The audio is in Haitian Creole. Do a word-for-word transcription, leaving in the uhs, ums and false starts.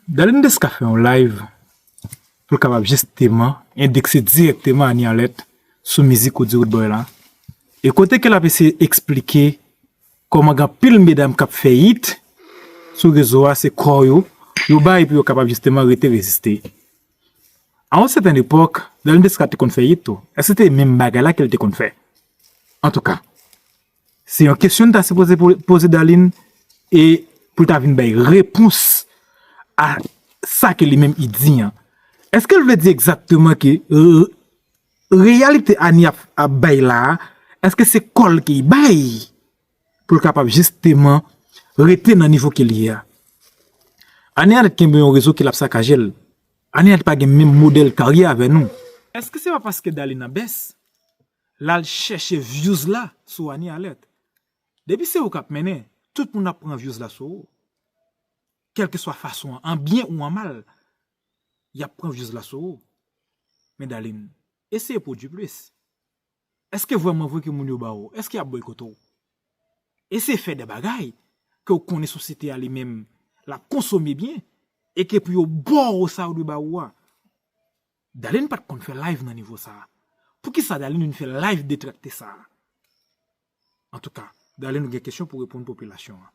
Darline Desca fè yon live pou l kapab jisteman endekse dirèkteman Anie Alerte sou mizik ou di Roodboy la. E kote ke l ap eseye eksplike kòman gen anpil medam k ap fè hit sou rezo a, se kò yo yo bay pou yo kapab jisteman rete reziste. A yon sètèn epòk, Darline Desca te konn fè hit tou. Èske se te menm bagay la ke l te konn fè? Antouka, se yon kesyon n ta sipoze po- poze Darline e pou l ta vin bay repons a sa ke li menm li di an. Èske l vle di egzakteman ke re- reyalite Anie ap, ap bay la a, èske se kò l ke li bay pou l kapab jisteman rete nan nivo ke li ye a? Anie Alerte kenbe yon rezo ke l ap sakaje l. Anie Alerte pa gen menm modèl karyè avè nou. Èske se pa paske Darline nan bès l al chèche views la sou Anie Alerte? Depi se ou k ap mennen, tout moun ap pran views la sou ou. Kèlkeswa fason an, an byen ou an mal, y ap pran views la sou ou. Men Darline, eseye pwodui plis. Èske vrèman vre ke moun yo ba ou? Èske y ap boykote w? Eseye fè de bagay ke w konnen sosyete a li menm l ap konsome byen e ke pou yo ba w sa yo dwe ba ou a. Darline pa t konn fè live nan nivo sa a. Poukisa Darline vin fè live detrakte sa a? Antouka, Darline ou gen kesyon pou reponn popilasyon an.